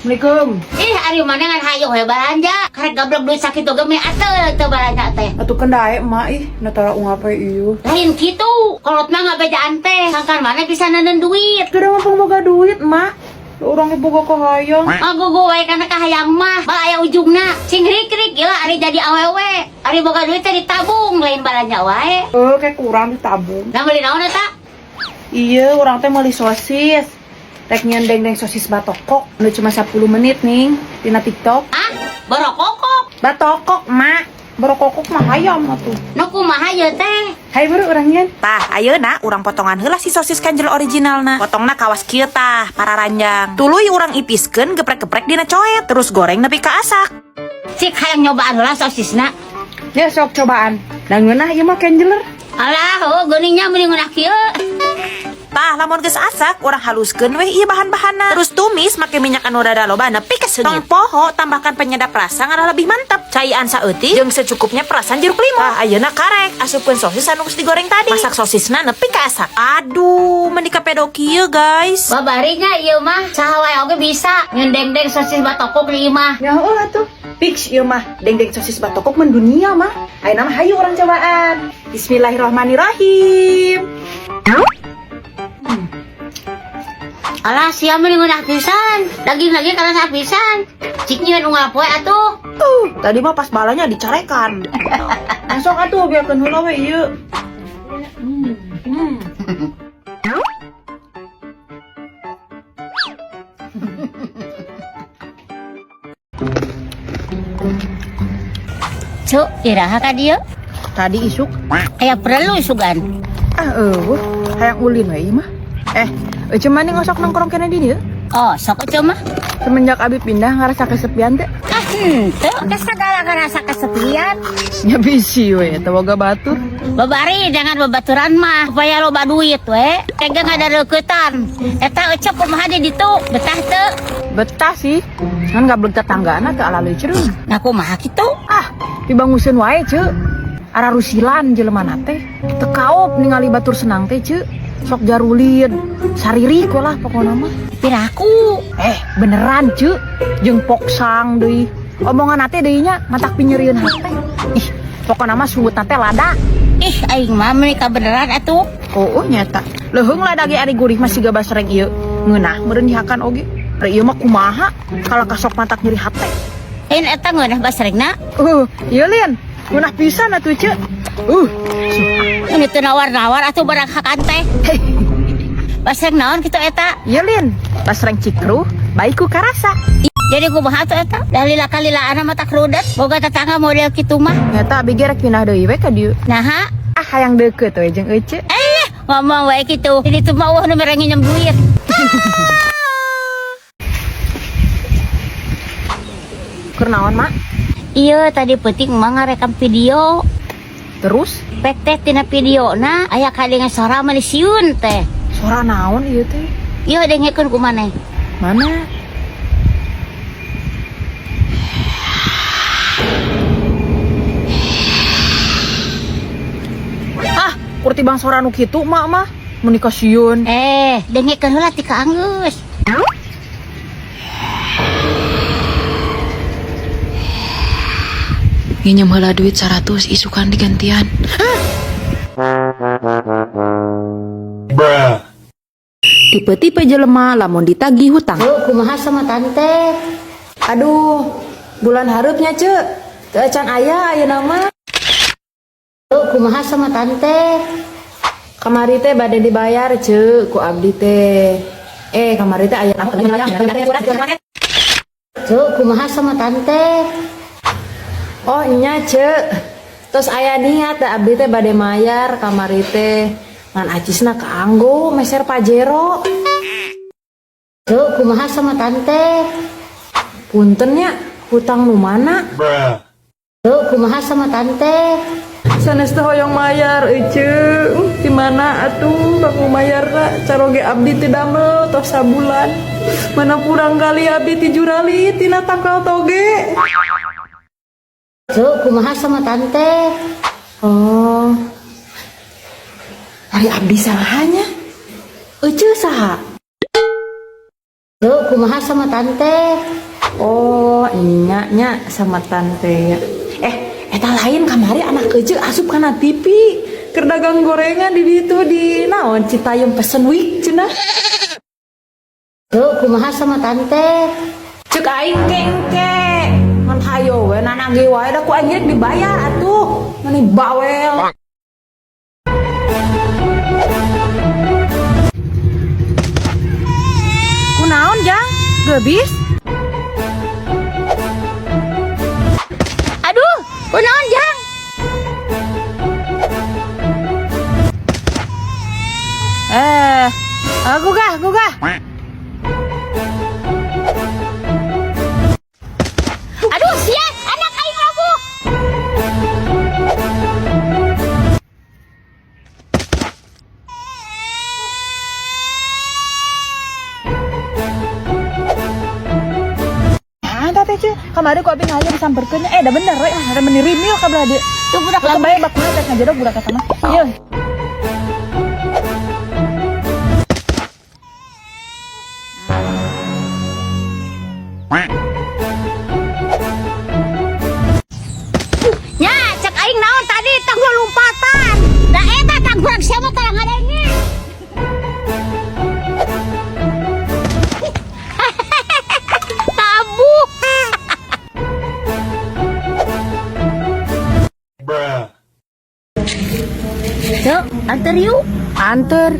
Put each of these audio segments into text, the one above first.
Assalamualaikum. Ih, ari mana ngan hayo we balanja. Karek gablek duit sakitu ge meh ateul teu balanja teh. Atuh kan daek mak ih, na tara ungap we ieu. Lain kitu, kolot mah ngabejaan teh. Sangkan mana bisa nenen duit. Teu da mah boga duit, mak. Da urang ge boga kahayang. Ngagugu wae kana kahayang mah, bal aya ujungna. Sing rik-rik gila ari jadi awewe. Ari boga duit teh ditabung, lain balanja wae. Eh, kayak kurang ditabung. Nah meuli naon eta? Iya, urang teh meuli sosis. Rek nyieun dengdeng sosis batokok. Nu cuma 10 menit nih tina TikTok. Hah? Borokokok. Batokok, mak. Borokokok mah hayam atuh. Nu kumaha ieu teh? Hai buru urang nyieun. Tah, ayeuna urang potongan heula si sosis kenjel originalna. Potongna kawas kieu tah, pararanjang. Tuluy urang ipiskeun geprek-geprek dina coet, terus goreng nepi ka asak. Cik hayang nyobaan heula sosisna. Ya sok cobaan. Da ngeunah ieu mah kenjeler. Alah, oh geuningnya mending ngeunah kieu. Tah, lamun geus asak, urang haluskeun weh ieu bahan-bahanna. Terus tumis make minyak anu rada loba nepi ka seungit. Tong poho tambahkan penyedap rasa ngarah lebih mantap. Caian saeutik jeung secukupnya perasan jeruk limau. Tah, ayeuna karek asupkeun sosis anu geus digoreng tadi. Masak sosisna nepi ka asak. Aduh, meni kapedo kieu, guys. Babarinya ieu mah saha wae oge bisa nyeun dengdeng sosis batokok di imah. Ya heuh atuh. Fix ieu mah dengdeng sosis batokok mendunia mah. Ayeuna mah hayu urang cobaan. Bismillahirrahmanirrahim. Alah, sia mah ngeunah pisan. Daging lagi kana pisan. Cik nyieun unggal poe atuh. Tuh, tadi mah pas balanya dicarekan. Masuk atuh biarkeun heula we ieu. Cuk, iraha ka dieu? Tadi isuk. Aya perlu isugan. Ah eueuh, hayang ulin we ieu mah. Eh, ece mah ngosok nongkrong kene di dieu. Oh, sok ece mah. Semenjak abi pindah ngerasa kesepian teh. Ah, henteu, geus sagala ngerasa kesepian. Ya bisi we, teu boga batur. Babari jangan babaturan mah, supaya loba duit we. Tega ngadareuketan. Eta ece kumaha di ditu? Betah teu? Betah sih. Kan gablek tetanggaana teu alaleuy cerung. Nah kumaha kitu? Ah, dibanguseun wae ceu. Ara rusilan jelema teh. Teu kaop ningali batur senang teh ceu. Sok jarulin, saririk we lah pokona mah. Piraku. Eh, beneran ceu. Jeung poksang deui. Omongan teh deui nya matak pinyerieun hate. Ih, pokona mah sungut teh lada. Ih, aing mah meuni kabeneran atuh. Oh, nyata. Leuheung lada ge ari gurih mah siga basreng ieu. Ngeunah meureun dihakan oge. Ari ieu mah kumaha kalau kasok matak nyeri hate. Lain eta ngeunah basrengna. Ieu lin. Ngeunah pisan atuh ceu. Ini teu nawar-nawar atuh barang hakan teh. Basreng naon kitu eta? Ieu lin, basreng cikruh baiku karasa. Jadi kumaha atuh eta? Da lila kalilaana mah tak rudet. Boga tetangga model kitu mah. Nyata abi ge rek pindah deui we ka dieu. Naha? Ah, hayang deukeut we jeung ece. Eh, ngomong wae kitu. Di ditu mah eueuh nu mere nginjem duit. Keur naon, Mak? Iya, tadi peuting mah ngarekam video. Terus Pek teh tina videona aya kadengan sora mah sieun teh. Sora naon ieu teh? Ieu dengekeun ku maneh. Mana? Ah, kurti bang sora nu kitu mak mah. Mun kasieun. Eh, dengekeun heula ti ka anggeus. Nginjem heula duit 100 isukan digantian. Bruh. Tipe-tipe jelema lamun ditagih hutang. Tuh, kumaha sama tante? Aduh, bulan hareupnya ceu. Teu acan aya ayeuna mah. Tuh, kumaha sama tante? Kamari teh bade dibayar ceu ku abdi teh. Eh, kamari teh aya. Tuh, kumaha sama tante? Oh, nya ceu. Terus aya niat da abdi teh bade mayar kamari teh. Ngan acisna kaanggo meser Pajero. Tuh, kumaha sama tante? Punten nya, hutang nu mana? Bruh. Tuh, kumaha sama tante? Sanes teh hoyong mayar ece. Di mana atuh kamu mayarna caroge abdi teu damel tos sabulan. Mana kurang kali abdi ti jurali tina tangkal toge. Tuh, kumaha sama tante? Oh. Ari abdi salahnya. Ece saha? Tuh, kumaha sama tante? Oh, nya nya sama tante ya. Eh, eta lain kamari anak kecil asup kana TV. Keur dagang gorengan di ditu di naon Citayam Fashion Week cenah. Tuh, kumaha sama tante? Cek aing ke engke. Ngan hayo we nanage wae da ku aing ge dibayar atuh. Mani bawel. Kunaon Jang? Geubis? Aduh, kunaon Jang? Eh, gugah, gugah. Aduh, sia, anak aing labuh. Ah, teh ce, kamari ku abi ngaya disamperkeun nya. Eh, da bener we, ah, meni rimil ka belah dieu. Tuh budak Tuh labuh. bae bakuna teh ngajedog budak eta mah. Ieu. Nya, cek aing naon tadi tong lompatan. Da eta tanggurak siapa tara ngadenge. Tabuh. Bruh. Cek, anter yuk. Anter,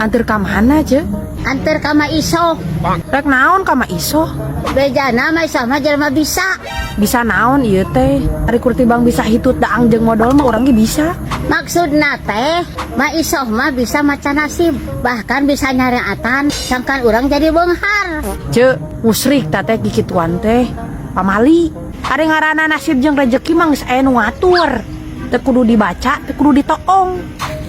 anter ka mana ce? Anter ka Ma Isoh. Rek naon ka Ma Isoh? Bejana Ma Isoh mah jelema bisa. Bisa naon ieu teh? Ari kur tibang bisa hitut daang jeung modol mah urang ge bisa. Maksudna teh, Ma Isoh mah bisa maca nasib, bahkan bisa nyareatan sangkan urang jadi beunghar. Ce, musrik ta teh kikituan teh. Pamali. Ari ngaranna nasib jeung rejeki mah geus aya nu ngatur. Teu kudu dibaca, teu kudu ditoong.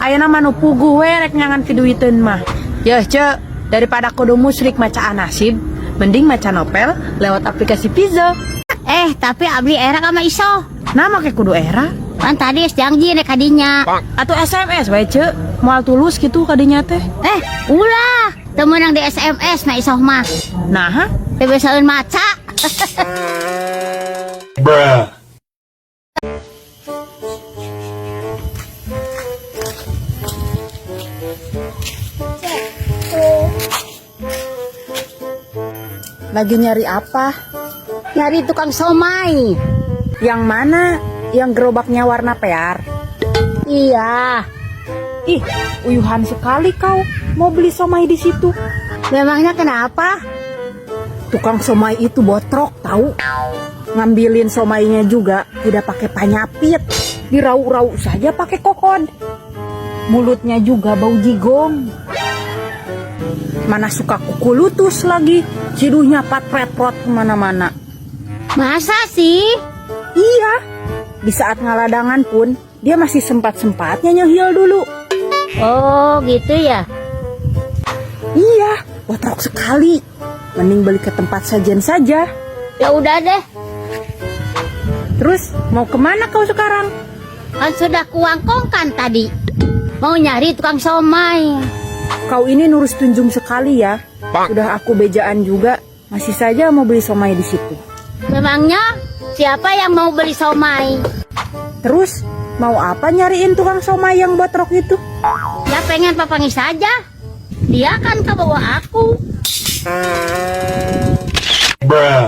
Ayeuna mah nu puguh we rek nyangan piduiteun mah. Yeuh, ce, daripada kudu musrik macaan nasib, mending maca novel lewat aplikasi Fizzo. Eh, tapi abdi era ka Ma Isoh. Nah, make kudu era. Kan tadi geus janji rek kadinya. Atau SMS wae, ce. Moal tulus gitu kadinya teh. Eh, ulah. Teu meunang di SMS Ma Isoh mah. Nah, Teu bisaeun maca. Bruh. Lagi nyari apa? Nyari tukang somai. Yang mana? Yang gerobaknya warna pear? Iya. Ih, uyuhan sekali kau. Mau beli somai di situ. Memangnya kenapa? Tukang somai itu botrok tahu. Ngambilin somainya juga tidak pakai panyapit. Dirau-rau saja pakai kokon. Mulutnya juga bau jigong. Mana suka kukulutus lagi. Ciduhnya patret-prot kemana-mana. Masa sih? Iya, di saat ngaladangan pun dia masih sempat-sempatnya nyehil dulu. Oh, gitu ya. Iya, botrok sekali. Mending beli ke tempat sajian saja. Ya udah deh. Terus mau kemana kau sekarang? Kan sudah kuangkongkan tadi. Mau nyari tukang somai. Kau ini nurus tunjung sekali ya. Udah aku bejaan juga, masih saja mau beli somai di situ. Memangnya siapa yang mau beli somai? Terus mau apa nyariin tukang somai yang botrok itu? Ya pengen papangi saja. Dia kan kebawa aku. Bruh.